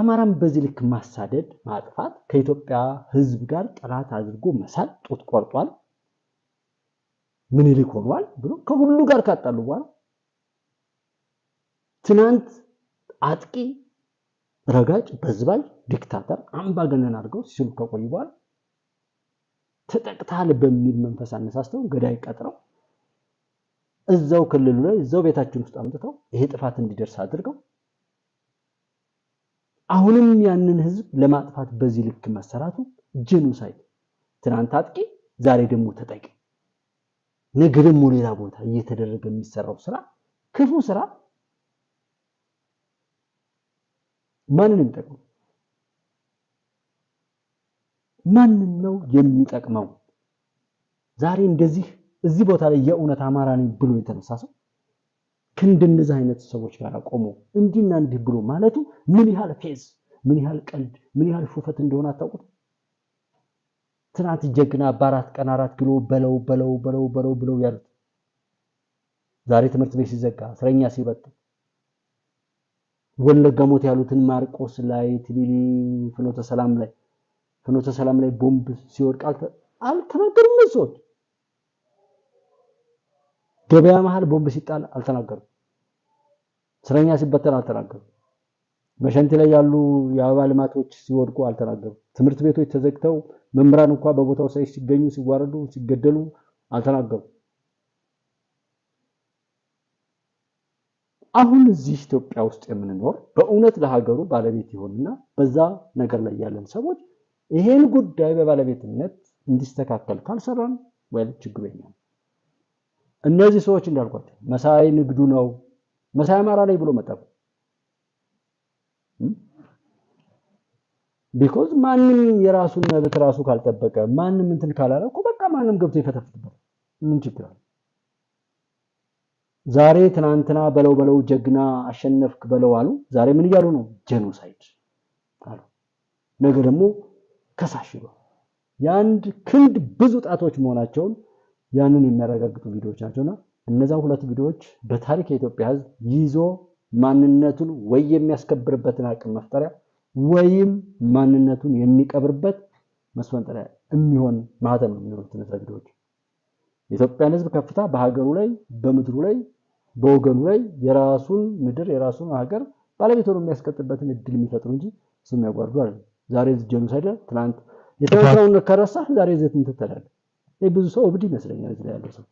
አማራን በዚህ ልክ ማሳደድ፣ ማጥፋት፣ ከኢትዮጵያ ሕዝብ ጋር ጠላት አድርጎ መሳል፣ ጡት ቆርጧል፣ ምኒልክ ሆኗል ብሎ ከሁሉ ጋር ካጣሉ በኋላ ትናንት አጥቂ፣ ረጋጭ፣ በዝባዥ፣ dictator፣ አምባገነን አድርገው ሲሉ ከቆዩ በኋላ ተጠቅታል በሚል መንፈስ አነሳስተው ገዳይ ቀጥረው እዛው ክልሉ ላይ እዛው ቤታችን ውስጥ አምጥተው ይሄ ጥፋት እንዲደርስ አድርገው አሁንም ያንን ህዝብ ለማጥፋት በዚህ ልክ መሰራቱ genocide። ትናንት አጥቂ፣ ዛሬ ደግሞ ተጠቂ፣ ነገ ደግሞ ሌላ ቦታ እየተደረገ የሚሰራው ስራ ክፉ ስራ ማንን የሚጠቅመው? ማንን ነው የሚጠቅመው? ዛሬ እንደዚህ እዚህ ቦታ ላይ የእውነት አማራ ነኝ ብሎ የተነሳ ሰው ከእንደነዚህ አይነት ሰዎች ጋር ቆሞ እንዲህና እንዲህ ብሎ ማለቱ ምን ያህል ፌዝ፣ ምን ያህል ቀልድ፣ ምን ያህል ሹፈት እንደሆነ አታውቁት? ትናንት ጀግና በአራት ቀን 4 ኪሎ በለው በለው በለው በለው ብለው ያሉት ዛሬ ትምህርት ቤት ሲዘጋ እስረኛ ሲበጥ ወለጋ ሞት ያሉትን ማርቆስ ላይ ትሊሊ ፍኖተ ሰላም ላይ ፍኖተ ሰላም ላይ ቦምብ ሲወድቅ አልተናገሩም። ሰዎች ገበያ መሃል ቦምብ ሲጣል አልተናገሩም። እስረኛ ሲበተን አልተናገሩም። መሸንቲ ላይ ያሉ የአበባ ልማቶች ሲወድቁ አልተናገሩም። ትምህርት ቤቶች ተዘግተው መምህራን እንኳን በቦታው ሳይ ሲገኙ ሲዋረዱ ሲገደሉ አልተናገሩም። አሁን እዚህ ኢትዮጵያ ውስጥ የምንኖር በእውነት ለሀገሩ ባለቤት ይሆንና በዛ ነገር ላይ ያለን ሰዎች ይሄን ጉዳይ በባለቤትነት እንዲስተካከል ካልሰራን ወይ ችግሩ የኛ ነው። እነዚህ ሰዎች እንዳልኳቸው መሳይ ንግዱ ነው፣ መሳይ አማራ ላይ ብሎ መጣ። because ማንም የራሱን መብት ራሱ ካልጠበቀ ማንም እንትን ካላለ እኮ በቃ ማንም ገብቶ ይፈተፍትበታል። ምን ችግር አለ? ዛሬ ትናንትና በለው በለው ጀግና አሸነፍክ በለው አሉ። ዛሬ ምን እያሉ ነው? genocide አሉ። ነገ ደግሞ ከሳሽ ይሏል። የአንድ ክንድ ብዙ ጣቶች መሆናቸውን ያንን የሚያረጋግጡ ቪዲዮዎች ናቸውና እነዛ ሁለት ቪዲዮዎች በታሪክ የኢትዮጵያ ሕዝብ ይዞ ማንነቱን ወይ የሚያስከብርበትን አቅም መፍጠሪያ ወይም ማንነቱን የሚቀብርበት መስፈንጠሪያ የሚሆን ማህተም ነው የሚሆኑት እነዛ ቪዲዮዎች። የኢትዮጵያን ሕዝብ ከፍታ በሀገሩ ላይ በምድሩ ላይ በወገኑ ላይ የራሱን ምድር የራሱን ሀገር ባለቤት ሆኖ የሚያስቀጥልበትን እድል የሚፈጥሩ እንጂ እሱ የሚያጓርዱ አይደለም። ዛሬ genocide፣ ትናንት የትናንትናውን ከረሳህ ዛሬ ዘት እንትን ትላለህ። ብዙ ሰው እብድ ይመስለኛል እዚህ ላይ ያለው ሰው።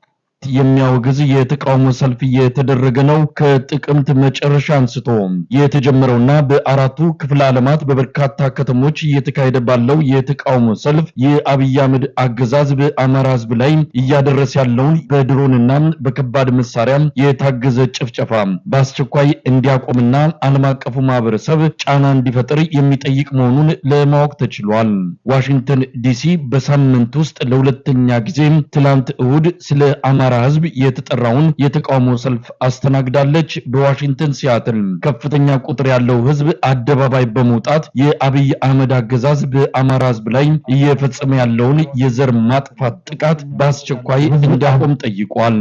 የሚያወግዝ የተቃውሞ ሰልፍ እየተደረገ ነው። ከጥቅምት መጨረሻ አንስቶ የተጀመረውና በአራቱ ክፍለ ዓለማት በበርካታ ከተሞች እየተካሄደ ባለው የተቃውሞ ሰልፍ የአብይ አህመድ አገዛዝ በአማራ ሕዝብ ላይ እያደረሰ ያለውን በድሮንና በከባድ መሳሪያ የታገዘ ጭፍጨፋ በአስቸኳይ እንዲያቆምና ዓለም አቀፉ ማህበረሰብ ጫና እንዲፈጥር የሚጠይቅ መሆኑን ለማወቅ ተችሏል። ዋሽንግተን ዲሲ በሳምንት ውስጥ ለሁለተኛ ጊዜ ትላንት እሁድ ስለ አማራ ሕዝብ የተጠራውን የተቃውሞ ሰልፍ አስተናግዳለች። በዋሽንግተን ሲያትል ከፍተኛ ቁጥር ያለው ሕዝብ አደባባይ በመውጣት የአብይ አህመድ አገዛዝ በአማራ ሕዝብ ላይ እየፈጸመ ያለውን የዘር ማጥፋት ጥቃት በአስቸኳይ እንዲያቆም ጠይቋል።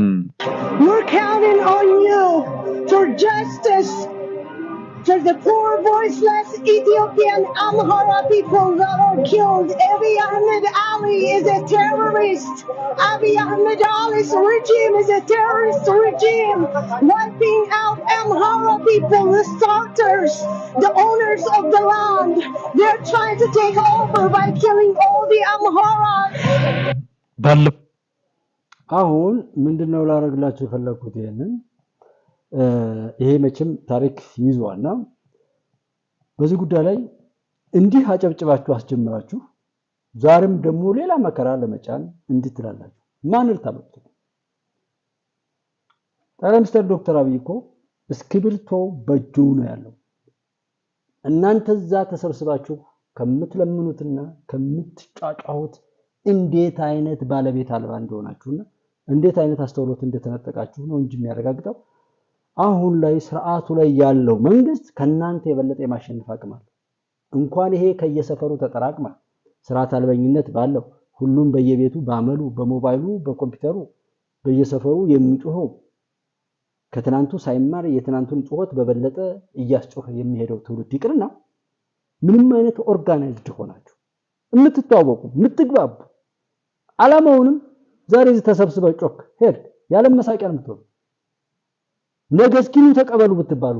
We're counting on you for justice for the poor, voiceless Ethiopian Amhara people that are killed. Abiy Ahmed Ali is a terrorist. Abiy Ahmed Ali's regime is a terrorist regime, wiping out Amhara people, the starters, the owners of the land. They're trying to take over by killing all the Amharas. ባለፈው አሁን ምንድነው ላደርግላችሁ የፈለግኩት ይሄንን ይሄ መቼም ታሪክ ይዟልና በዚህ ጉዳይ ላይ እንዲህ አጨብጭባችሁ አስጀምራችሁ ዛሬም ደግሞ ሌላ መከራ ለመጫን እንዲህ ትላላችሁ። ማን ልታመጡ? ጠቅላይ ሚኒስትር ዶክተር አብይ እኮ እስክሪብቶ በእጁ ነው ያለው። እናንተ እዛ ተሰብስባችሁ ከምትለምኑትና ከምትጫጫሁት እንዴት አይነት ባለቤት አልባ እንደሆናችሁና እንዴት አይነት አስተውሎት እንደተነጠቃችሁ ነው እንጂ የሚያረጋግጠው አሁን ላይ ስርዓቱ ላይ ያለው መንግስት ከናንተ የበለጠ የማሸነፍ አቅም አለው። እንኳን ይሄ ከየሰፈሩ ተጠራቅማ ስርዓት አልበኝነት ባለው ሁሉም በየቤቱ ባመሉ በሞባይሉ በኮምፒውተሩ በየሰፈሩ የሚጮኸው ከትናንቱ ሳይማር የትናንቱን ጩኸት በበለጠ እያስጮኸ የሚሄደው ትውልድ ይቅርና ምንም አይነት organized ሆናችሁ የምትተዋወቁ የምትግባቡ አላማውንም ዛሬ እዚህ ተሰብስበህ ጮክ ሄድ ያለም መሳቂያ ነው የምትሆኑ። ነገ እስኪኑ ተቀበሉ ብትባሉ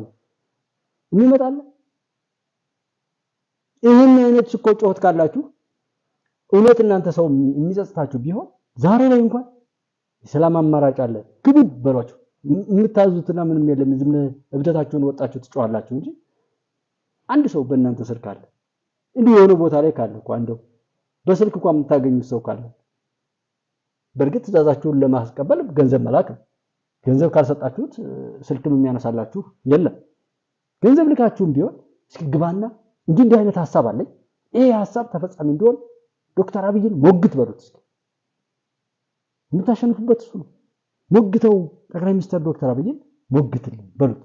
የሚመጣለ ይህን አይነት እኮ ጮህት ካላችሁ እውነት እናንተ ሰው የሚጸጽታችሁ ቢሆን ዛሬ ላይ እንኳን የሰላም አማራጭ አለ ግቡ በሏቸው። የምታዙትና ምንም የለም ዝም እብደታችሁን ወጣችሁ ትጮሃላችሁ እንጂ አንድ ሰው በእናንተ ስልክ አለ እንዲህ የሆነ ቦታ ላይ ካለ እንኳን እንደው በስልክ እንኳን የምታገኙት ሰው ካለ በእርግጥ ትዕዛዛችሁን ለማስቀበል ገንዘብ መላክ ነው። ገንዘብ ካልሰጣችሁት ስልክም የሚያነሳላችሁ የለም። ገንዘብ ልካችሁም ቢሆን እስኪ ግባና እንዲህ እንዲህ አይነት ሐሳብ አለኝ፣ ይሄ ሐሳብ ተፈጻሚ እንዲሆን ዶክተር አብይን ሞግት በሉት። እስኪ የምታሸንፉበት እሱ ነው። ሞግተው ጠቅላይ ሚኒስትር ዶክተር አብይን ሞግትልኝ በሉት።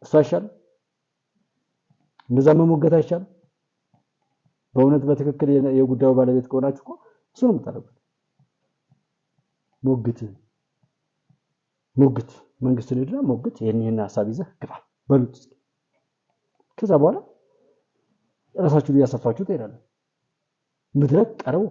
እሱ አይሻልም? እንደዛ መሞገት አይሻልም? በእውነት በትክክል የጉዳዩ ባለቤት ከሆናችሁ እኮ እሱ ነው የምታደርጉት። ሞግት ሞግት መንግስትን ሄድና ሞግት፣ ይሄን ሐሳብ ይዘህ ግባ በሉት። ከዛ በኋላ ራሳችሁን እያሰፋችሁ ትሄዳላችሁ። መድረክ ቀርቦ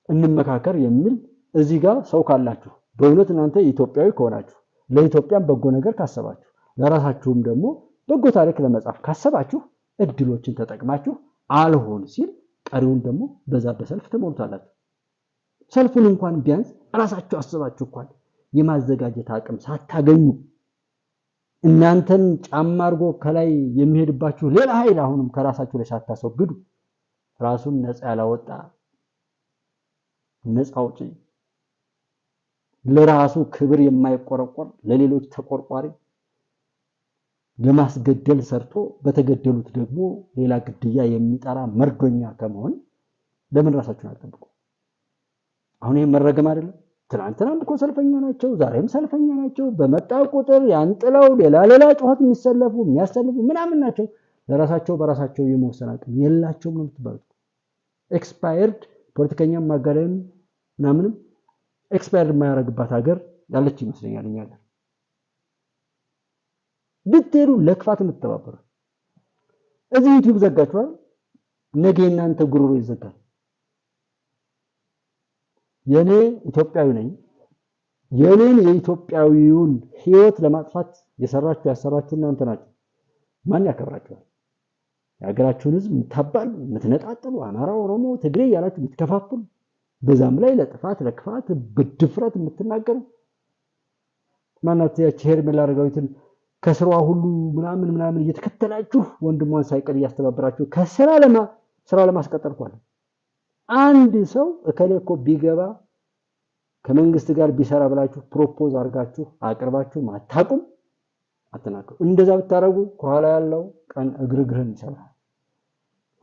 እንመካከር የሚል እዚህ ጋር ሰው ካላችሁ በእውነት እናንተ ኢትዮጵያዊ ከሆናችሁ ለኢትዮጵያም በጎ ነገር ካሰባችሁ ለራሳችሁም ደግሞ በጎ ታሪክ ለመጻፍ ካሰባችሁ እድሎችን ተጠቅማችሁ አልሆን ሲል ቀሪውን ደግሞ በዛ በሰልፍ ተሞልታላችሁ። ሰልፉን እንኳን ቢያንስ ራሳችሁ አስባችሁ እንኳን የማዘጋጀት አቅም ሳታገኙ እናንተን ጫማ አድርጎ ከላይ የሚሄድባችሁ ሌላ ኃይል አሁንም ከራሳችሁ ላይ ሳታስወግዱ ራሱን ነፃ ያላወጣ ነፃ አውጪ ለራሱ ክብር የማይቆረቆር ለሌሎች ተቆርቋሪ ለማስገደል ሰርቶ በተገደሉት ደግሞ ሌላ ግድያ የሚጠራ መርዶኛ ከመሆን ለምን ራሳችሁን አትጠብቁ? አሁን ይሄ መረገም አይደለም? ትናንትናም እኮ ሰልፈኛ ናቸው፣ ዛሬም ሰልፈኛ ናቸው። በመጣ ቁጥር ያንጥለው ሌላ ሌላ ጩኸት የሚሰለፉ የሚያሰልፉ ምናምን ናቸው። ለራሳቸው በራሳቸው የመወሰን አቅም የላቸውም ነው የምትባሉት። expired ፖለቲከኛም ማጋለም ምናምንም expired የማያደርግባት ሀገር ያለች ይመስለኛል። እኛ ሀገር ብትሄዱ ለክፋት የምትተባበሩ እዚህ ዩቲዩብ ዘጋችኋል፣ ነገ እናንተ ጉሮሮ ይዘጋል። የኔ ኢትዮጵያዊ ነኝ፣ የኔን የኢትዮጵያዊውን ህይወት ለማጥፋት የሰራችሁ ያሰራችሁ እናንተ ናችሁ። ማን ያከብራችኋል? የሀገራችሁን ህዝብ የምታባሉ የምትነጣጥሉ፣ አማራ፣ ኦሮሞ፣ ትግሬ እያላችሁ የምትከፋፍሉ፣ በዛም ላይ ለጥፋት ለክፋት በድፍረት የምትናገሩ ማናት ያቺ ሄርሜላ አረጋዊትን ከስሯ ሁሉ ምናምን ምናምን እየተከተላችሁ ወንድሟን ሳይቀር እያስተባበራችሁ ከስራ ስራ ለማስቀጠል እንኳን አንድ ሰው እከሌ እኮ ቢገባ ከመንግስት ጋር ቢሰራ ብላችሁ propose አድርጋችሁ አቅርባችሁ አታውቁም፣ አትናገሩ። እንደዛ ብታረጉ ከኋላ ያለው ቀን እግርግርን ይሰራል።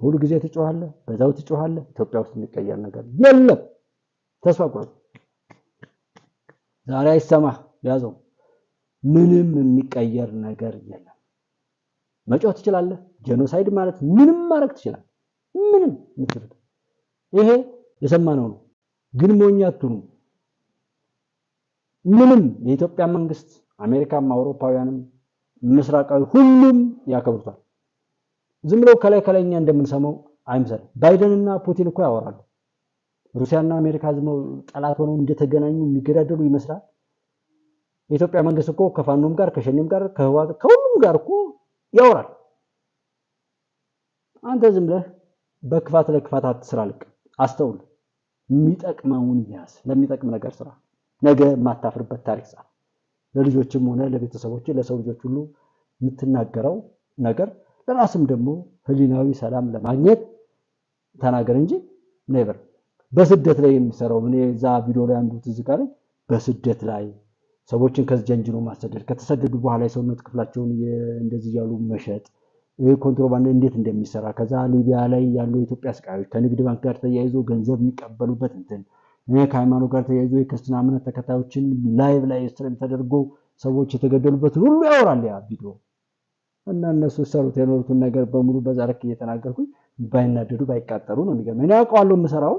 ሁሉ ጊዜ ትጮሃለህ፣ በዛው ትጮሃለህ። ኢትዮጵያ ውስጥ የሚቀየር ነገር የለም። ተስፋ ቁረጥ። ዛሬ አይሰማህ ያዘው። ምንም የሚቀየር ነገር የለም። መጮህ ትችላለህ። genocide ማለት ምንም ማድረግ ትችላለህ። ምንም ምትሉት ይሄ የሰማነው ነው። ግን ሞኝ አትሁኑ። ምንም የኢትዮጵያ መንግስት አሜሪካም፣ አውሮፓውያንም፣ ምስራቃዊ ሁሉም ያከብሩታል። ዝም ብለው ከላይ ከላይኛ እንደምንሰማው አይምሰል። ባይደንና ፑቲን እኮ ያወራሉ። ሩሲያና አሜሪካ ዝም ብለው ጠላት ሆነው እንደተገናኙ የሚገዳደሉ ይመስላል። የኢትዮጵያ መንግስት እኮ ከፋኖም ጋር ከሸኔም ጋር ከህወሓት ከሁሉም ጋር እኮ ያወራል። አንተ ዝም ብለህ በክፋት ለክፋት አትስራ። ልቅ አስተውል። የሚጠቅመውን ያዝ። ለሚጠቅም ነገር ስራ። ነገ የማታፍርበት ታሪክ ጻፍ። ለልጆችም ሆነ ለቤተሰቦች ለሰው ልጆች ሁሉ የምትናገረው ነገር ለራስም ደግሞ ህሊናዊ ሰላም ለማግኘት ተናገር እንጂ never። በስደት ላይ የሚሰራው እኔ እዛ ቪዲዮ ላይ አንዱ ትዝ ካለኝ በስደት ላይ ሰዎችን ከጀንጅኖ ማሰደድ፣ ከተሰደዱ በኋላ የሰውነት ክፍላቸውን እንደዚህ እያሉ መሸጥ፣ ኮንትሮባንድ እንዴት እንደሚሰራ፣ ከዛ ሊቢያ ላይ ያሉ የኢትዮጵያ ስቃዮች ከንግድ ባንክ ጋር ተያይዞ ገንዘብ የሚቀበሉበት እንትን፣ ከሃይማኖት ጋር ተያይዞ የክርስትና እምነት ተከታዮችን live ላይ stream ተደርጎ ሰዎች የተገደሉበትን ሁሉ ያወራል ያ ቪዲዮ። እና እነሱ ሰሩት የኖሩትን ነገር በሙሉ በዛ ልክ እየተናገርኩኝ ባይናደዱ ባይቃጠሉ ነው የሚገርመኝ። እኔ አውቀዋለሁ የምሰራው፣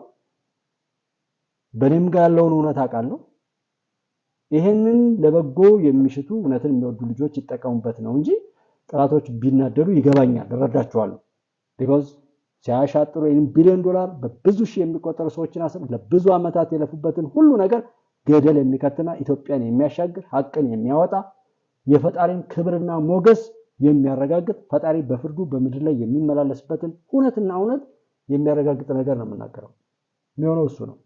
በእኔም ጋር ያለውን እውነት አውቃለሁ። ይሄንን ለበጎ የሚሽቱ እውነትን የሚወዱ ልጆች ይጠቀሙበት ነው እንጂ ጠላቶች ቢናደዱ ይገባኛል፣ እረዳቸዋለሁ። Because ሲያሻጥሩ ይህን ቢሊዮን ዶላር በብዙ ሺህ የሚቆጠሩ ሰዎችን አስር ለብዙ ዓመታት የለፉበትን ሁሉ ነገር ገደል የሚከትና ኢትዮጵያን የሚያሻግር ሀቅን የሚያወጣ የፈጣሪን ክብርና ሞገስ የሚያረጋግጥ ፈጣሪ በፍርዱ በምድር ላይ የሚመላለስበትን እውነትና እውነት የሚያረጋግጥ ነገር ነው የምናገረው። የሚሆነው እሱ ነው።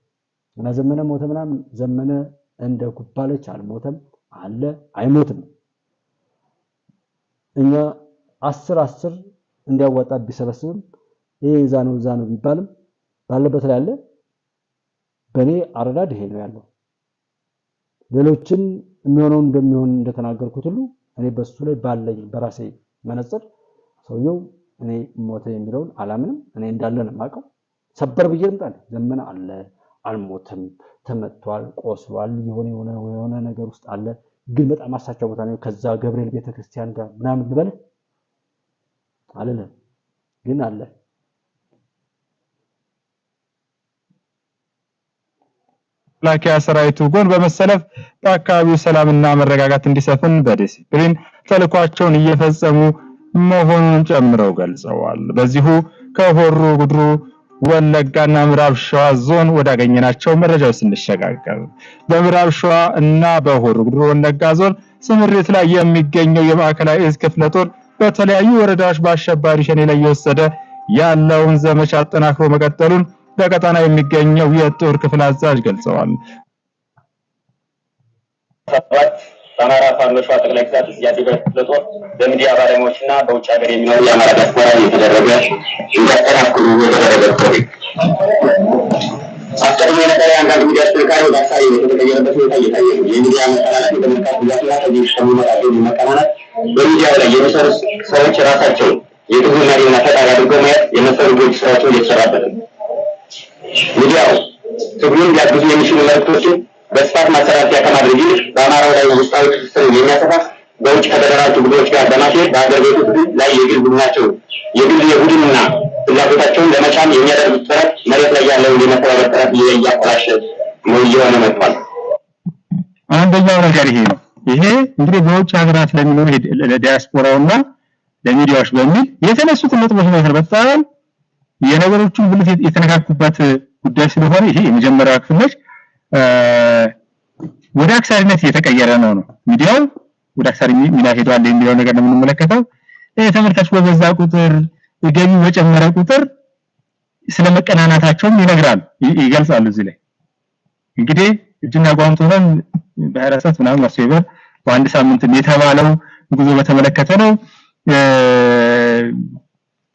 እና ዘመነ ሞተ ምናምን፣ ዘመነ እንደ ጉባለች አልሞተም፣ አለ፣ አይሞትም። እኛ 10 10 እንዲያዋጣ ቢሰበስብም ይሄ እዛ ነው እዛ ነው ቢባልም ባለበት ላይ አለ። በእኔ አረዳድ ይሄ ነው ያለው። ሌሎችን የሚሆነው እንደሚሆን እንደተናገርኩት ሁሉ እኔ በሱ ላይ ባለኝ በራሴ መነጽር ሰውየው እኔ ሞተ የሚለውን አላምንም። እኔ እንዳለ ነው የማውቀው። ሰበር ብዬ ልምጣ፣ ዘመነ አለ፣ አልሞተም፣ ተመቷል፣ ቆስሏል፣ የሆነ የሆነ የሆነ ነገር ውስጥ አለ፣ ግን በጣም አሳቻ ቦታ ነው። ከዛ ገብርኤል ቤተክርስቲያን ጋር ምናምን ልበልህ አልልህም፣ ግን አለ። መከላከያ ሰራዊቱ ጎን በመሰለፍ በአካባቢው ሰላምና መረጋጋት እንዲሰፍን በዲሲፕሊን ተልዕኳቸውን እየፈጸሙ መሆኑን ጨምረው ገልጸዋል። በዚሁ ከሆሮ ጉድሩ ወለጋና ምዕራብ ሸዋ ዞን ወዳገኘናቸው መረጃዎች ስንሸጋገር በምዕራብ ሸዋ እና በሆሮ ጉድሩ ወለጋ ዞን ስምሪት ላይ የሚገኘው የማዕከላዊ እዝ ክፍለ ጦር በተለያዩ ወረዳዎች በአሸባሪ ሸኔ ላይ እየወሰደ ያለውን ዘመቻ አጠናክሮ መቀጠሉን በቀጠና የሚገኘው የጦር ክፍል አዛዥ ገልጸዋል። 7 በአማራ ፋኖ ሸዋ ጠቅላይ ግዛት እዝ የአጼ ዳዊት ክፍለ ጦር በሚዲያ ባለሙያዎችና በውጭ ሀገር የሚኖሩ የአማራ ዲያስፖራ የተደረገ እንዲያጠናክሩ የተደረገ ጥሪ። አስቀድሞ የነበረ የአንዳንድ ሚዲያ ጥንካሬ ወደ አሳሪ የተቀየረበት ሁኔታ እየታየ ነው። የሚዲያ መጠናናት፣ የተመልካች ብዛትና ከዚህ ከሚመጣ ገቢ መቀናናት በሚዲያው ላይ የሚሰሩ ሰዎች ራሳቸው የትግሉ መሪና ፈጣሪ አድርገው ማየት የመሰሉ ጎጂ ስራዎችን እየተሰራበት ነው። ሚዲያው ትግሉን ሊያግዙ የሚችሉ መልዕክቶችን በስፋት ማሰራጫ ከማድረግ ይልቅ በአማራው ላይ ውስጣዊ ትስስርን የሚያሰፋ በውጭ ከተደራጁ ቡድኖች ጋር በማስሄድ በሀገር ቤቱ ትግል ላይ የግል ቡድናቸው የግል የቡድንና ፍላጎታቸውን ለመጫን የሚያደርጉት ጥረት መሬት ላይ ያለውን የመተባበር ጥረት እያኮላሸ እየሆነ መጥቷል። አንደኛው ነገር ይሄ ነው። ይሄ እንግዲህ በውጭ ሀገራት ለሚኖሩ ለዲያስፖራውና ለሚዲያዎች በሚል የተነሱት ነጥቦች ነው። በጣም የነገሮቹን ብልት የተነካኩበት ጉዳይ ስለሆነ ይሄ የመጀመሪያው ክፍል ነች። ወደ አክሳሪነት እየተቀየረ ነው ሚዲያው ወደ አክሳሪ ሚና ሄዷል የሚለው ነገር ነው የምንመለከተው። ተመልካች በበዛ ቁጥር ገቢው በጨመረ ቁጥር ስለመቀናናታቸውም ይነግራሉ፣ ይገልጻሉ። እዚህ ላይ እንግዲህ እጅና ጓንት ሆነን በ24 ሰዓት ምናምን ማስወበር በአንድ ሳምንት የተባለው ጉዞ በተመለከተ ነው።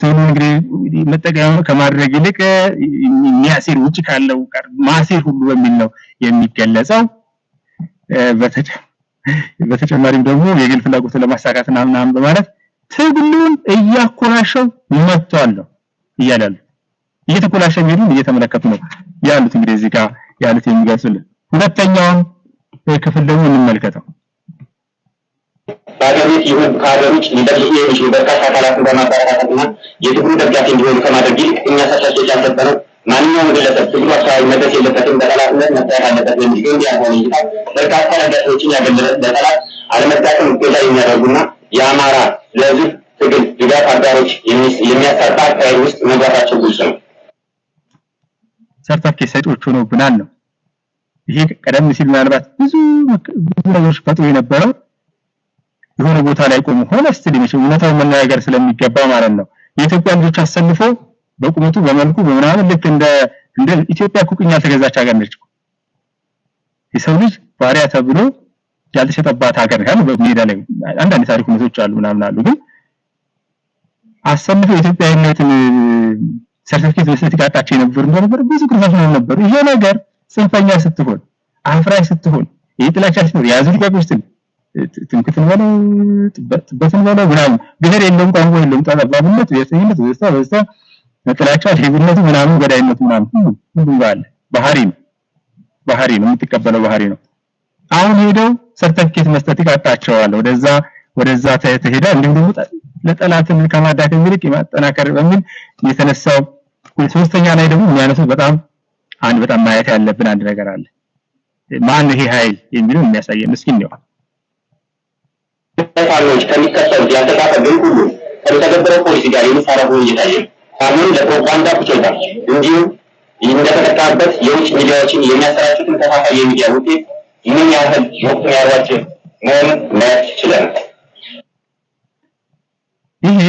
ትግሉን እንግዲህ መጠቀም ከማድረግ ይልቅ የሚያሴር ውጭ ካለው ጋር ማሴር ሁሉ በሚል ነው የሚገለጸው። በተጨማሪም ደግሞ የግል ፍላጎትን ለማሳካት ምናምን በማለት ትግሉን እያኮላሸው መጥቷል ነው እያላሉ እየተኮላሸ መሄዱን እየተመለከቱ ነው ያሉት። እንግዲህ እዚህ ጋር ያሉት የሚገልጹልን ሁለተኛውን ክፍል ደግሞ እንመልከተው። በሀገር ቤት ይሁን ከሀገር ውጭ ሊደግፉ የሚችሉ በርካታ አካላትን በማበረታታትና የትግሉ ደጋፊ እንዲሆኑ ከማድረግ ይልቅ እኛ ሰርተፍኬት ያልሰጠነው ማንኛውም ግለሰብ ትግሉ አካባቢ መድረስ የለበትም፣ በጠላትነት መታየት አለበት በሚል ገንቢ ያልሆነ እይታ በርካታ ደጋፊዎችን ያገለለ ለጠላት አለመዳከም እገዛ የሚያደርጉና የአማራ ለህዝብ ትግል ድጋፍ አጋሮች የሚያሳጣ አካሄድ ውስጥ መግባታቸው ግልጽ ነው። ሰርተፍኬት ሰጪዎች ሆነውብናል ነው። ይሄ ቀደም ሲል ምናልባት ብዙ ብዙ ነገሮች ፈጥሮ የነበረው የሆነ ቦታ ላይ ቆሞ ሆነስትሊ መቼም እውነታውን መነጋገር ስለሚገባ ማለት ነው። የኢትዮጵያ ልጆች አሰልፎ በቁመቱ በመልኩ በምናምን ልክ እንደ ኢትዮጵያ እኮ ቅኝ ያልተገዛች ሀገር ነች። የሰው ልጅ ባሪያ ተብሎ ያልተሸጠባት ሀገር ነው። በሜዳ ላይ አንዳንድ ታሪክ እውነቶች አሉ ምናምን አሉ። ግን አሰልፎ የኢትዮጵያዊነትን ሰርቲፊኬት መስጠት ይቃጣቸው የነበሩ እንደነበር ብዙ ቅርሶች ነው ነበሩ። ይሄ ነገር ጽንፈኛ ስትሆን፣ አፍራሽ ስትሆን፣ የጥላቻ ስትሆን፣ የያዙ ልቀቁ ስትል ትምክህትን በለው ጥበትን በለው ምናምን ብሔር የለውም ቋንቋ የለውም ጠባብነት፣ ብሔርተኝነት ወዘተ ወዘተ ጥላቻ፣ ሌብነቱ ምናምን ገዳይነቱ ምናምን ሁሉም ጋር አለ። ባህሪ ነው፣ ባህሪ ነው፣ የምትቀበለው ባህሪ ነው። አሁን ሄደው ሰርተፍኬት መስጠት ይቃጣቸዋል። ወደዛ ተሄደ። እንዲሁም ደግሞ ለጠላትን ከማዳከም ይልቅ የማጠናከር በሚል የተነሳው ሶስተኛ ላይ ደግሞ የሚያነሱት በጣም አንድ በጣም ማየት ያለብን አንድ ነገር አለ። ማን ይሄ ኃይል የሚለው የሚያሳየን እስኪ ነው። ፋኖች ከሚከተሉት ያልተጻፈ ግን ሁሉ ከተገበረው ፖሊሲ ጋር የሚጻረሩ እየታየ ፋኖን ለፕሮፓጋንዳ ፍጆታ እንዲሁም እንደተጠቀመበት የውጭ ሚዲያዎችን የሚያሰራጩትን ተፋፋይ የሚዲያ ውጤት ምን ያህል ወቅቱን ያልዋጀ መሆኑን ማየት ችለናል። ይሄ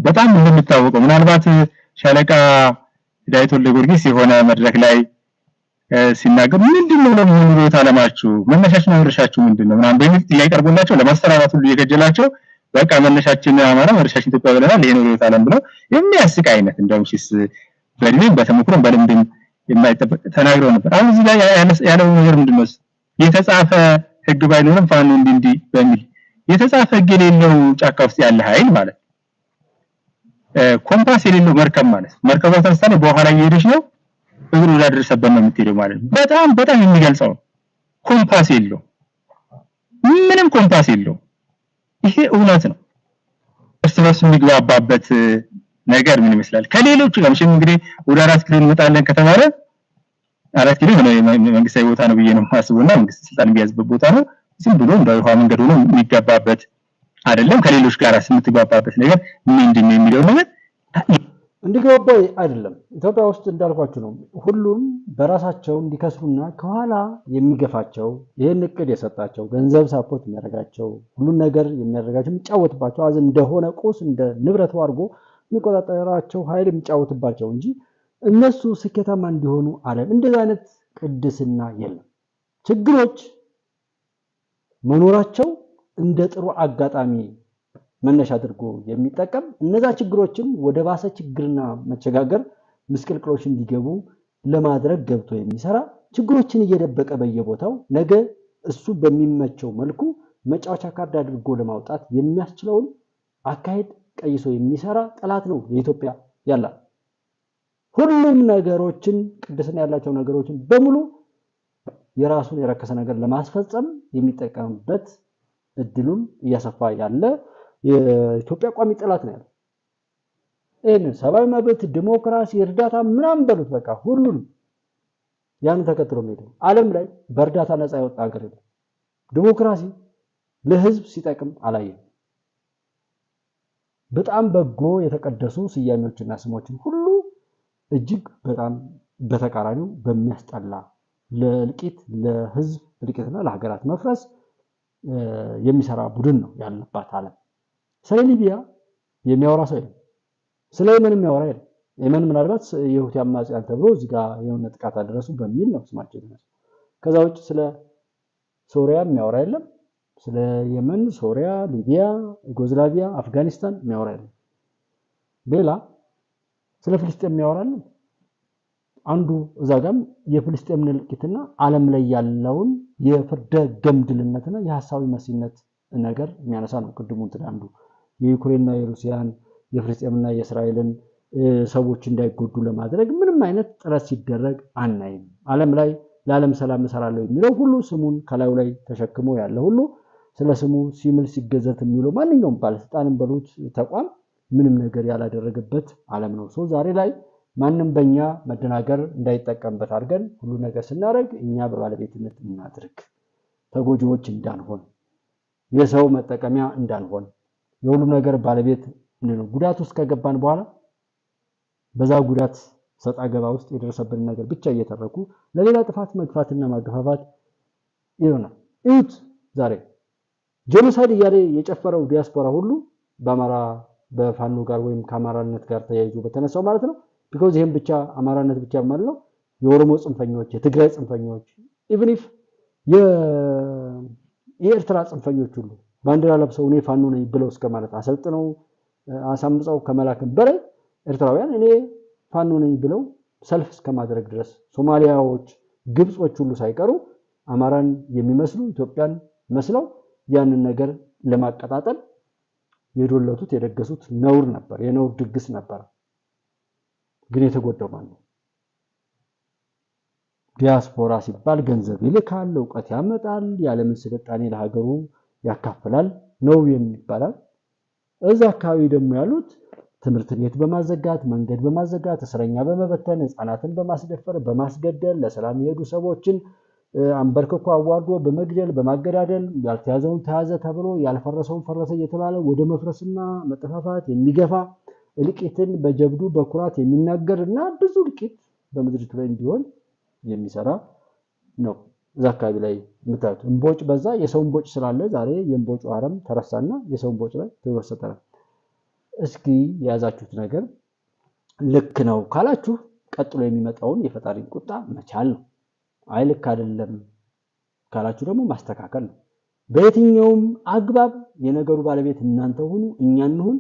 በጣም እንደሚታወቀው ምናልባት ሻለቃ ዳዊት ወልደ ጊዮርጊስ የሆነ መድረክ ላይ ሲናገር ምንድነው ለመሆኑ ርዕዮተ ዓለማችሁ መነሻችሁ መድረሻችሁ ምንድነው ምናምን በሚል ጥያቄ ቀርቦላቸው ለማስፈራራት ሁሉ እየከጀላቸው በቃ መነሻችን አማራ መድረሻችን ኢትዮጵያ ብለናል፣ ይሄ ነው ርዕዮተ ዓለም ብለው የሚያስቅ አይነት እንደውም ሲስ በእድሜም በተሞክሮም በልምድም የማይጠበቅ ተናግረው ነበር። አሁን እዚህ ላይ ያለው ነገር ምንድነው? የተጻፈ ህግ ባይኖርም ፋኖ እንዲህ እንዲህ በሚል የተጻፈ ህግ የሌለው ጫካ ውስጥ ያለ ኃይል ማለት ኮምፓስ የሌለው መርከብ ማለት መርከቧ ተነስታ በውሃ ላይ እየሄደች ነው፣ እግሩ ወዳደረሰበት ነው የምትሄደው ማለት ነው። በጣም በጣም የሚገልጸው ኮምፓስ የለው፣ ምንም ኮምፓስ የለው። ይሄ እውነት ነው። እርስ በርስ የሚግባባበት ነገር ምን ይመስላል? ከሌሎቹ ጋር መቼም እንግዲህ ወደ 4 ኪሎ እንመጣለን ከተባለ 4 ኪሎ የሆነ መንግስታዊ ቦታ ነው ብዬ ነው የማስበውና መንግስት ስልጣን የሚያዝበት ቦታ ነው። ዝም ብሎ እንደ ውሃ መንገድ ሆኖ የሚገባበት አይደለም። ከሌሎች ጋር የምትግባባበት ነገር ምንድነው የሚለው ነገር እንዲገባ አይደለም። ኢትዮጵያ ውስጥ እንዳልኳችሁ ነው። ሁሉም በራሳቸው እንዲከስሩና ከኋላ የሚገፋቸው ይሄን እቅድ የሰጣቸው ገንዘብ support የሚያደርጋቸው ሁሉን ነገር የሚያደርጋቸው የሚጫወትባቸው አዝ እንደሆነ ቁስ እንደ ንብረቱ አድርጎ የሚቆጣጠራቸው ኃይል የሚጫወትባቸው እንጂ እነሱ ስኬታማ እንዲሆኑ አለም እንደዛ አይነት ቅድስና የለም። ችግሮች መኖራቸው እንደ ጥሩ አጋጣሚ መነሻ አድርጎ የሚጠቀም እነዛ ችግሮችን ወደ ባሰ ችግርና መቸጋገር ምስቅልቅሎች እንዲገቡ ለማድረግ ገብቶ የሚሰራ ችግሮችን እየደበቀ በየቦታው ነገ እሱ በሚመቸው መልኩ መጫወቻ ካርድ አድርጎ ለማውጣት የሚያስችለውን አካሄድ ቀይሶ የሚሰራ ጠላት ነው የኢትዮጵያ ያላት። ሁሉም ነገሮችን ቅድስና ያላቸው ነገሮችን በሙሉ የራሱን የረከሰ ነገር ለማስፈጸም የሚጠቀምበት እድሉን እያሰፋ ያለ የኢትዮጵያ ቋሚ ጠላት ነው ያለው። ይሄን ሰብአዊ መብት፣ ዲሞክራሲ፣ እርዳታ ምናምን በሉት በቃ ሁሉን ያን ተከትሎ የሚሄደው ዓለም ላይ በእርዳታ ነፃ የወጣ ሀገር የለም። ዲሞክራሲ ለህዝብ ሲጠቅም አላየም። በጣም በጎ የተቀደሱ ስያሜዎችና ስሞችን ሁሉ እጅግ በጣም በተቃራኒው በሚያስጠላ ለእልቂት ለህዝብ እልቂትና ለሀገራት መፍረስ የሚሰራ ቡድን ነው ያለባት ዓለም። ስለ ሊቢያ የሚያወራ ሰው የለም። ስለ የመን የሚያወራ የለም። የመን ምናልባት የሁቲ አማጽያን ተብሎ እዚህ ጋር የሆነ ጥቃት አደረሱ በሚል ነው ስማቸው የተነሳው። ከዛ ውጭ ስለ ሶሪያ የሚያወራ የለም። ስለ የመን፣ ሶሪያ፣ ሊቢያ፣ ዩጎዝላቪያ፣ አፍጋኒስታን የሚያወራ የለም። ሌላ ስለ ፍልስጤም የሚያወራ የለም። አንዱ እዛ ጋርም የፍልስጤምን እልቂትና ዓለም ላይ ያለውን የፍርደ ገምድልነትና የሐሳዊ መሲነት ነገር የሚያነሳ ነው። ቅድሙ እንትን አንዱ የዩክሬንና የሩሲያን የፍልስጤምና የእስራኤልን ሰዎች እንዳይጎዱ ለማድረግ ምንም አይነት ጥረት ሲደረግ አናይም። ዓለም ላይ ለዓለም ሰላም እሰራለሁ የሚለው ሁሉ ስሙን ከላዩ ላይ ተሸክሞ ያለ ሁሉ ስለ ስሙ ሲምል ሲገዘት የሚለው ማንኛውም ባለስልጣንም በሉት ተቋም ምንም ነገር ያላደረገበት ዓለም ነው። ሰው ዛሬ ላይ ማንም በእኛ መደናገር እንዳይጠቀምበት አድርገን ሁሉ ነገር ስናደርግ እኛ በባለቤትነት እናድርግ፣ ተጎጂዎች እንዳንሆን፣ የሰው መጠቀሚያ እንዳንሆን፣ የሁሉም ነገር ባለቤት እንድንሆን። ጉዳት ውስጥ ከገባን በኋላ በዛ ጉዳት ሰጣ ገባ ውስጥ የደረሰብን ነገር ብቻ እየተረኩ ለሌላ ጥፋት መግፋትና ማገፋፋት ይሆናል። እዩት ዛሬ genocide እያለ የጨፈረው ዲያስፖራ ሁሉ በአማራ በፋኖ ጋር ወይም ከአማራነት ጋር ተያይዞ በተነሳው ማለት ነው። because ይሄን ብቻ አማራነት ብቻ ማለት ነው። የኦሮሞ ጽንፈኞች፣ የትግራይ ጽንፈኞች፣ even if የኤርትራ ጽንፈኞች ሁሉ ባንዲራ ለብሰው እኔ ፋኖ ነኝ ብለው እስከ ማለት አሰልጥነው አሳምፀው ከመላክም በላይ ኤርትራውያን እኔ ፋኖ ነኝ ብለው ሰልፍ እስከ ማድረግ ድረስ ሶማሊያዎች፣ ግብጾች ሁሉ ሳይቀሩ አማራን የሚመስሉ ኢትዮጵያን መስለው ያንን ነገር ለማቀጣጠል የዶለቱት የደገሱት ነውር ነበር፣ የነውር ድግስ ነበር። ግን የተጎዳው ማን ነው? ዲያስፖራ ሲባል ገንዘብ ይልካል፣ እውቀት ያመጣል፣ የዓለምን ስልጣኔ ለሀገሩ ያካፍላል ነው የሚባላል። እዛ አካባቢ ደግሞ ያሉት ትምህርት ቤት በማዘጋት፣ መንገድ በማዘጋት፣ እስረኛ በመበተን፣ ህፃናትን በማስደፈር፣ በማስገደል፣ ለሰላም የሄዱ ሰዎችን አንበርክኮ አዋርዶ በመግደል፣ በማገዳደል፣ ያልተያዘውን ተያዘ ተብሎ ያልፈረሰውን ፈረሰ እየተባለ ወደ መፍረስና መጠፋፋት የሚገፋ፣ እልቂትን በጀብዱ በኩራት የሚናገር እና ብዙ እልቂት በምድሪቱ ላይ እንዲሆን የሚሰራ ነው። እዛ አካባቢ ላይ የምታዩት እምቦጭ በዛ። የሰው እምቦጭ ስላለ ዛሬ የእምቦጩ አረም ተረሳና የሰው እምቦጭ ላይ ትኩረት ሰጠናል። እስኪ የያዛችሁት ነገር ልክ ነው ካላችሁ ቀጥሎ የሚመጣውን የፈጣሪን ቁጣ መቻል ነው። አይ ልክ አይደለም ካላችሁ ደግሞ ማስተካከል ነው። በየትኛውም አግባብ የነገሩ ባለቤት እናንተ ሁኑ፣ እኛ እንሁን።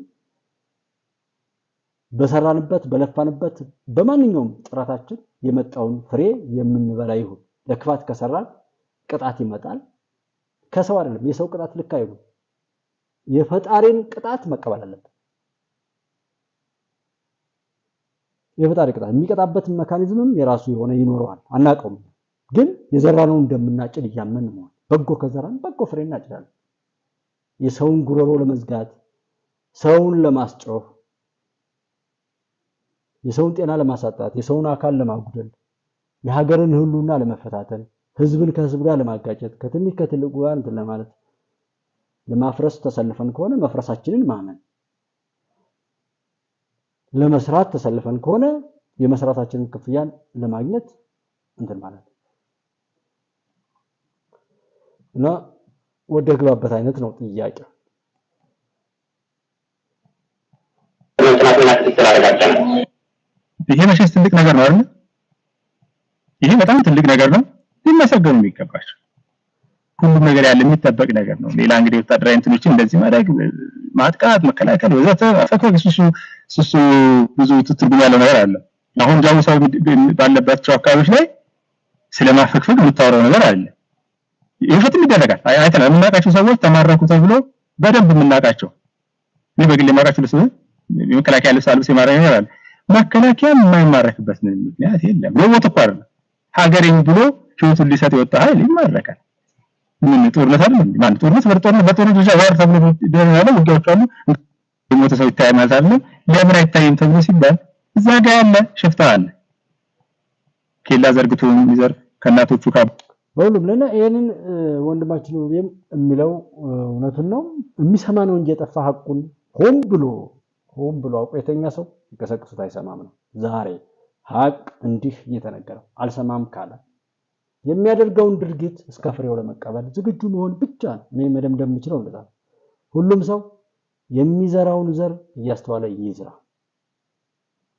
በሰራንበት በለፋንበት በማንኛውም ጥረታችን የመጣውን ፍሬ የምንበላ ይሁን። ለክፋት ከሰራን ቅጣት ይመጣል። ከሰው አይደለም፣ የሰው ቅጣት ልክ አይሆንም። የፈጣሪን ቅጣት መቀበል አለብን። የፈጣሪ ቅጣት የሚቀጣበት mechanism ም የራሱ የሆነ ይኖረዋል፣ አናውቀውም። ግን የዘራነውን እንደምናጭድ እያመን መሆን፣ በጎ ከዘራን በጎ ፍሬ እናጭዳለን። የሰውን ጉሮሮ ለመዝጋት፣ ሰውን ለማስጮህ፣ የሰውን ጤና ለማሳጣት፣ የሰውን አካል ለማጉደል፣ የሀገርን ህልውና ለመፈታተን፣ ህዝብን ከህዝብ ጋር ለማጋጨት፣ ከትንሽ ከትልቁ ጋር እንትን ለማለት፣ ለማፍረስ ተሰልፈን ከሆነ መፍረሳችንን ማመን፣ ለመስራት ተሰልፈን ከሆነ የመስራታችንን ክፍያን ለማግኘት እንትን ማለት እና ወደ ግባበት አይነት ነው ጥያቄው። ጥናትና ክትትል አረጋግጠናል። ይሄ መቼስ ትልቅ ነገር ነው አይደል? ይሄ በጣም ትልቅ ነገር ነው፣ ሊመሰገኑ የሚገባቸው ሁሉም ነገር ያለ የሚጠበቅ ነገር ነው። ሌላ እንግዲህ ወታደራዊ እንትኖችን እንደዚህ ማድረግ፣ ማጥቃት፣ መከላከል ወዘተ አፈኮ እሱ ብዙ ትርጉም ያለው ነገር አለ። አሁን ጃውሳው ባለባቸው አካባቢዎች ላይ ስለማፈግፈግ የምታወራው ነገር አለ። የውሸትም ይደረጋል። አይተናል። የምናውቃቸው ሰዎች ተማረኩ ተብሎ በደንብ የምናውቃቸው፣ እኔ በግል የማውቃቸው ልብስ የመከላከያ ልብስ አልብስ የማድረግ ነገር አለ። መከላከያ የማይማረክበት ምንም ምክንያት የለም። ሮቦት እኮ አይደለም። ሀገሬን ብሎ ህይወቱን ሊሰጥ የወጣ ኃይል ይማረካል። ምን ጦርነት አይደለም? ማን ጦርነት በጦርነት በጦርነት ብቻ war ተብሎ ይደረጋል። ውጊያዎች አሉ። የሞተ ሰው ይታያል ማለት አይደለም። ለምን አይታይም ተብሎ ሲባል እዛ ጋር ያለ ሽፍታ አለ፣ ኬላ ዘርግቶ የሚዘርፍ ከእናቶቹ ጋር በሁሉም ለና ይሄንን ወንድማችን ውቤም የሚለው እውነቱን ነው። የሚሰማ ነው እንጂ የጠፋ ሐቁን ሆን ብሎ ሆን ብሎ አውቆ የተኛ ሰው ይቀሰቅሱት አይሰማም ነው። ዛሬ ሐቅ እንዲህ እየተነገረው አልሰማም ካለ የሚያደርገውን ድርጊት እስከ ፍሬው ለመቀበል ዝግጁ መሆን ብቻ ነው። እኔ መደምደም የምችለው እንደዛ ነው። ሁሉም ሰው የሚዘራውን ዘር እያስተዋለ ይዝራ።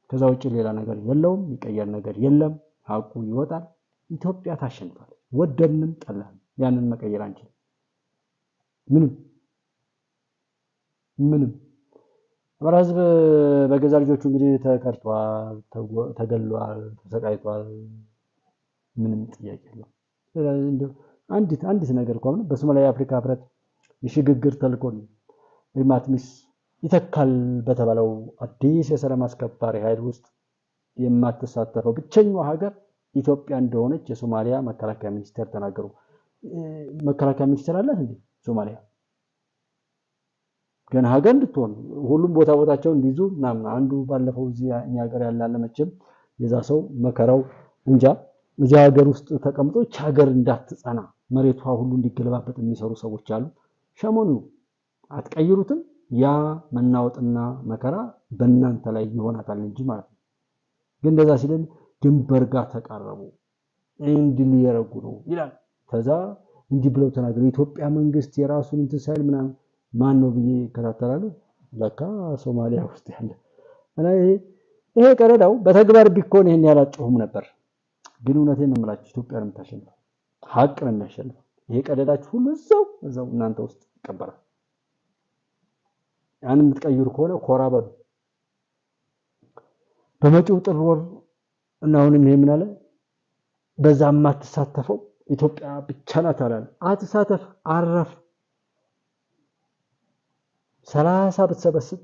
ከዛ ውጭ ሌላ ነገር የለውም፣ የሚቀየር ነገር የለም። ሐቁ ይወጣል። ኢትዮጵያ ታሸንፋለች፣ ወደድንም ጠላንም። ያንን መቀየር አንችልም። ምንም ምንም። አማራ ሕዝብ በገዛ ልጆቹ እንግዲህ ተከድቷል፣ ተገሏል፣ ተሰቃይቷል። ምንም ጥያቄ የለውም። አንዲት አንዲት ነገር እንኳን በሶማሊያ የአፍሪካ ህብረት የሽግግር ተልዕኮን ወይም አትሚስ ይተካል በተባለው አዲስ የሰላም አስከባሪ ኃይል ውስጥ የማትሳተፈው ብቸኛዋ ሀገር ኢትዮጵያ እንደሆነች የሶማሊያ መከላከያ ሚኒስቴር ተናገሩ። መከላከያ ሚኒስቴር አላት እንዴ ሶማሊያ? ገና ሀገር እንድትሆን ሁሉም ቦታ ቦታቸውን እንዲይዙ ምናምን። አንዱ ባለፈው እዚህ እኛ ሀገር ያለ አለ መቼም የዛ ሰው መከራው እንጃ። እዚህ ሀገር ውስጥ ተቀምጦ ይህች ሀገር እንዳትጸና መሬቷ ሁሉ እንዲገለባበጥ የሚሰሩ ሰዎች አሉ። ሸሞኑ አትቀይሩትም። ያ መናወጥና መከራ በእናንተ ላይ ይሆናታል እንጂ ማለት ነው። ግን እንደዛ ሲልን ድንበር ጋር ተቃረቡ እንዲህ ሊያረጉ ነው ይላል። ከዛ እንዲህ ብለው ተናገሩ። የኢትዮጵያ መንግስት የራሱን እንትን ሳይል ምናምን ማን ነው ብዬ እከታተላለሁ። ለካ ሶማሊያ ውስጥ ያለ እና ይሄ ቀረዳው በተግባር ቢኮን ይሄን ያላጨሁም ነበር። ግን እውነቴን ነው የምላችሁ፣ ኢትዮጵያ ነው የምታሸንፈው፣ ሀቅ ነው የሚያሸንፈው። ይሄ ቀደዳችሁ ሁሉ እዛው እዛው እናንተ ውስጥ ይቀበራል። ያን የምትቀይሩ ከሆነ ኮራ በሉ። በመጪው ጥር ወር እና አሁንም ይሄ ምን አለ፣ በዛ የማትሳተፈው ኢትዮጵያ ብቻ ናት አላለ። አትሳተፍ፣ አረፍ። 30 ብትሰበስብ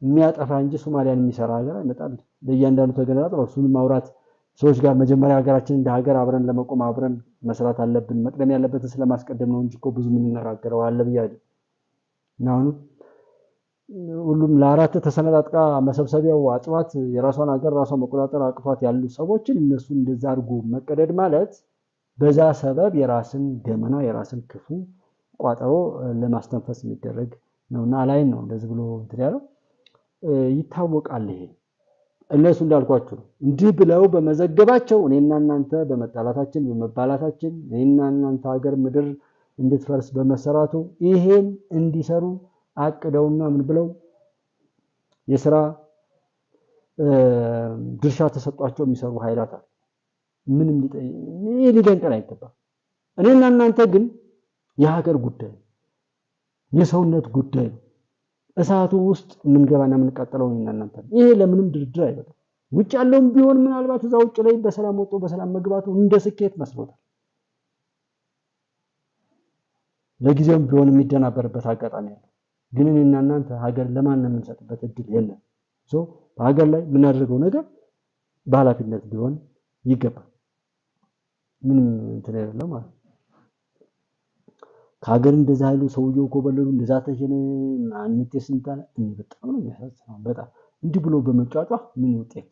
የሚያጠፋ እንጂ ሶማሊያን የሚሰራ ሀገር አይመጣም። ለእያንዳንዱ ተገነጣጥሎ እሱን ማውራት ሰዎች ጋር መጀመሪያ ሀገራችን እንደ ሀገር አብረን ለመቆም አብረን መስራት አለብን። መቅደም ያለበትን ስለማስቀደም ነው እንጂ እኮ ብዙ የምንነጋገረው አለ ብያለሁ። እና አሁን ሁሉም ለአራት ተሰነጣጥቃ መሰብሰቢያው አጽዋት የራሷን ሀገር ራሷን መቆጣጠር አቅቷት ያሉ ሰዎችን እነሱ እንደዛ አድርጎ መቀደድ ማለት በዛ ሰበብ የራስን ገመና የራስን ክፉ ቋጠሮ ለማስተንፈስ የሚደረግ ነውና አላይን ነው እንደዚህ ብሎ እንትን ያለው ይታወቃል። ይሄ እነሱ እንዳልኳችሁ ነው። እንዲህ ብለው በመዘገባቸው እኔና እናንተ በመጣላታችን በመባላታችን እኔና እናንተ ሀገር ምድር እንድትፈርስ በመሰራቱ ይሄን እንዲሰሩ አቅደውና ምን ብለው የስራ ድርሻ ተሰጧቸው የሚሰሩ ኃይላት አሉ። ምንም ሊደንቀን አይገባም። እኔና እናንተ ግን የሀገር ጉዳይ የሰውነት ጉዳይ ነው። እሳቱ ውስጥ የምንገባና የምንቃጠለው እኔና እናንተ ነው። ይሄ ለምንም ድርድር አይበቃም። ውጭ ያለውም ቢሆን ምናልባት እዛ ውጭ ላይ በሰላም ወጥቶ በሰላም መግባቱ እንደ ስኬት መስሎታል። ለጊዜውም ቢሆን የሚደናበርበት አጋጣሚ አለ። ግን እኔና እናንተ ሀገር ለማን የምንሰጥበት እድል የለም። So በሀገር ላይ የምናደርገው ነገር በኃላፊነት ቢሆን ይገባል። ምንም እንትን አይደለም ማለት ነው። ከሀገር እንደዛ ያሉ ሰውየው ኮበለሉ እንደዛ ተሸነ አንቴ ስንታለ እኔ በጣም ነው የሚያሳዝነው። በጣም እንዲህ ብሎ በመጫጫ ምን ውጤት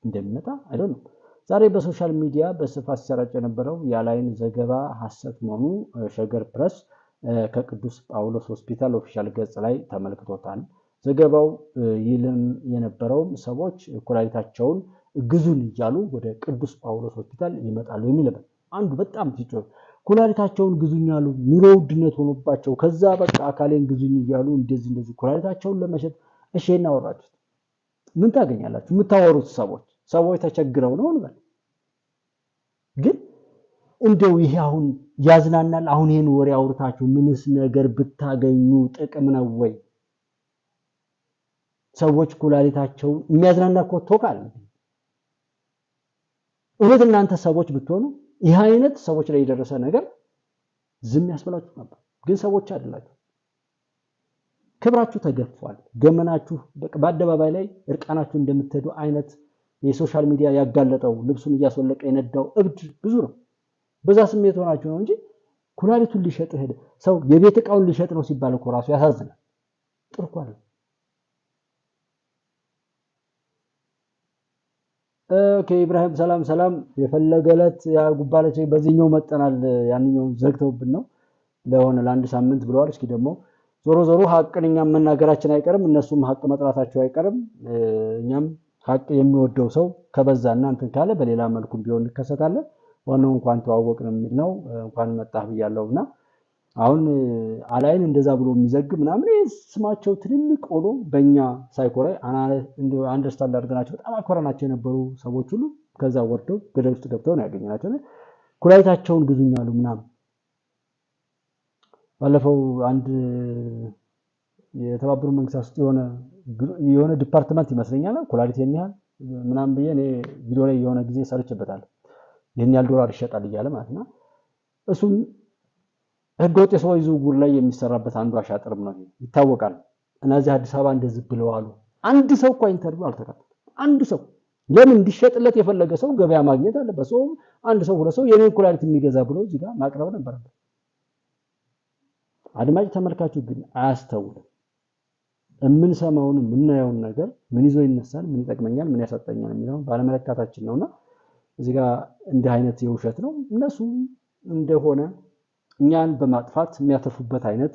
እንደሚመጣ I don't know። ዛሬ በ social media በስፋት ሲሰራጭ የነበረው የአላይን ዘገባ ሐሰት መሆኑ ሸገር ፕሬስ ከቅዱስ ጳውሎስ ሆስፒታል official ገጽ ላይ ተመልክቶታል። ዘገባው ይልም የነበረውም ሰዎች ኩላሊታቸውን ግዙን እያሉ ወደ ቅዱስ ጳውሎስ ሆስፒታል ይመጣሉ የሚል ነበር። አንዱ በጣም ሲጮህ ኩላሊታቸውን ግዙኝ አሉ፣ ኑሮ ውድነት ሆኖባቸው ከዛ በቃ አካሌን ግዙኝ እያሉ እንደዚህ እንደዚህ ኩላሊታቸውን ለመሸጥ እሺ እናወራችሁት ምን ታገኛላችሁ? የምታወሩት ሰዎች ተቸግረው ነው እንበል። ግን እንደው ይሄ አሁን ያዝናናል? አሁን ይሄን ወሬ አውርታችሁ ምንስ ነገር ብታገኙ ጥቅም ነው ወይ? ሰዎች ኩላሊታቸውን የሚያዝናና እኮ talk አለ። እውነት እናንተ ሰዎች ብትሆኑ ይህ አይነት ሰዎች ላይ የደረሰ ነገር ዝም ያስበላችሁ ነበር። ግን ሰዎች አይደላችሁ። ክብራችሁ ተገፏል። ገመናችሁ በአደባባይ ላይ እርቃናችሁ እንደምትሄዱ አይነት የ social media ያጋለጠው ልብሱን እያስወለቀ የነዳው እብድ ብዙ ነው። በዛ ስሜት ሆናችሁ ነው እንጂ ኩላሊቱን ሊሸጥ ሄደ ሰው የቤት እቃውን ሊሸጥ ነው ሲባል እኮ ራሱ ያሳዝናል። ጥሩ እኮ አይደለም። Okay ኢብራሂም ሰላም ሰላም። የፈለገለት ያ ጉባለች በዚህኛው መጠናል ያንኛው ዘግተውብን ነው ለሆነ ለአንድ ሳምንት ብለዋል። እስኪ ደግሞ ዞሮ ዞሮ ሀቅን እኛም መናገራችን አይቀርም፣ እነሱም ሀቅ መጥራታቸው አይቀርም። እኛም ሀቅ የሚወደው ሰው ከበዛና እንትን ካለ በሌላ መልኩም ቢሆን እንከሰታለን። ዋናው እንኳን ተዋወቅን የሚል ነው። እንኳን መጣህ ብያለሁና አሁን አላይን እንደዛ ብሎ የሚዘግብ ምናምን ስማቸው ትልልቅ ሆኖ በእኛ ሳይኮ ላይ understand አድርገናቸው በጣም አክብረናቸው የነበሩ ሰዎች ሁሉ ከዛ ወርደው ገደል ውስጥ ገብተው ነው ያገኘናቸው። ኩላሊታቸውን ግዙኝ አሉ ምናምን። ባለፈው አንድ የተባበሩት መንግስታት ውስጥ የሆነ department ይመስለኛል ኩላሊት ይሄን ያህል ምናምን ብዬ እኔ ቪዲዮ ላይ የሆነ ጊዜ ሰርቼበታለሁ። ይሄን ያህል ዶላር ይሸጣል እያለ ማለት ነው። እሱም ህገወጥ የሰው ዝውውር ላይ የሚሰራበት አንዱ አሻጥርም ነው ይታወቃል። እና እዚህ አዲስ አበባ እንደዚህ ብለው አሉ። አንድ ሰው እንኳን interview አልተካተተም። አንድ ሰው ለምን እንዲሸጥለት የፈለገ ሰው ገበያ ማግኘት አለበት። ሰው አንድ ሰው ሁለት ሰው የኔን ኩላሊት የሚገዛ ብሎ እዚህ ጋር ማቅረብ ነበረበት። አድማጭ ተመልካቹ ግን አያስተውልም። የምንሰማውን የምናየውን ነገር ምን ይዞ ይነሳል፣ ምን ይጠቅመኛል፣ ምን ያሳጣኛል የሚለውን ባለመለካታችን ነውና እዚህ ጋር እንዲህ አይነት የውሸት ነው እነሱ እንደሆነ እኛን በማጥፋት የሚያተርፉበት አይነት